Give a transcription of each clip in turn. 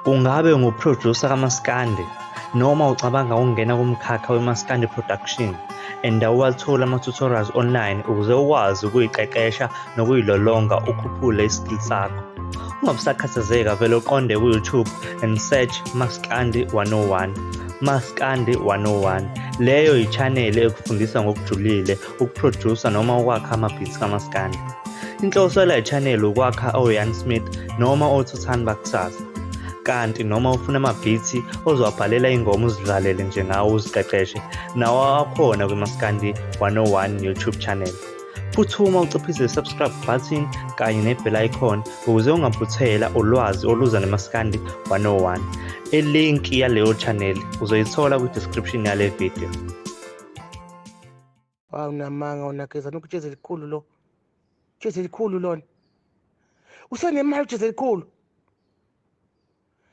Ungabe ungu-producer kamaskandi noma ucabanga ukungena kumkhakha wemaskandi production and awuwatholi ama-tutorials online ukuze ukwazi ukuyiqeqesha nokuyilolonga ukhuphule i-skill sakho. Ungabusakhathazeka, vele uqonde ku-YouTube and search Maskandi 101. Maskandi 101 leyo yi-channel ekufundisa ngokujulile ukuprodusa noma ukwakha ama-beats kamaskandi. Inhloso yale channel ukwakha o-Ian Smith noma oThuthani bakusasa. Kanti noma ufuna ama-beats ozowabhalela ingoma uzidlalele nje ngawo uziqeqeshe, nawo akhona kwiMaskandi 101 YouTube channel. Phuthuma uciphise i-subscribe button kanye ne-bell icon ukuze ungaphuthela ulwazi oluza neMaskandi 101. Ilinki yaleyo channel uzoyithola kwi-description yale video. Hawu, unamanga wena Gezani, ukutshezi elikhulu lo. Tshezi elikhulu lona. Usenemali utshezi elikhulu.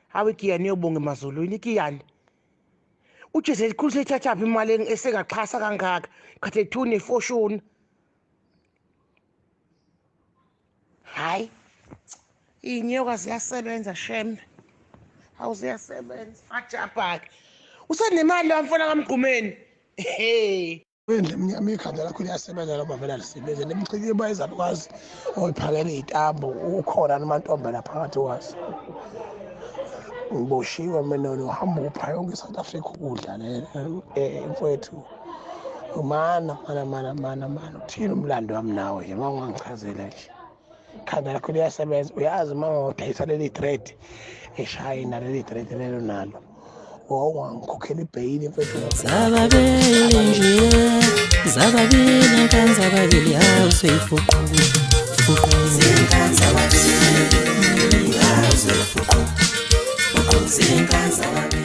Hawu, igiyani iyobonga emazulwini igiyani. Utshezi elikhulu seyithathaphi imali esengaxhasa kangaka? Khathi ethu nefortune. Hayi. Iy'nyoka ziyasebenza shem. Hawu, ziyasebenza. Ajabhake. Usenemali lo mfana kaMgqumeni. Hey. Indlu emnyama, ikhanda lakho liyasebenza noma vele alisebenzi? Nemchikiba izalukwazi oyiphakela iy'tambo, ukhona nomantombela phakathi kwazo. Ngiboshiwe mina, uhamba upha yonke i-South Africa ukudla le mfowethu. Mana mana mana mana mana, uthini umlando wami nawe nje? Uma ungangichazela nje, ikhanda lakho liyasebenza, uyazi uma ngodayisa leli dread eshayina, leli dread lelo nalo wawungangikhokhela ibheyili, mfethu. Zababili nje, zababili nkanzababili, awuseyifuqu fuqu zinkanzababili, awuseyifuqu fuqu zinkanzababili.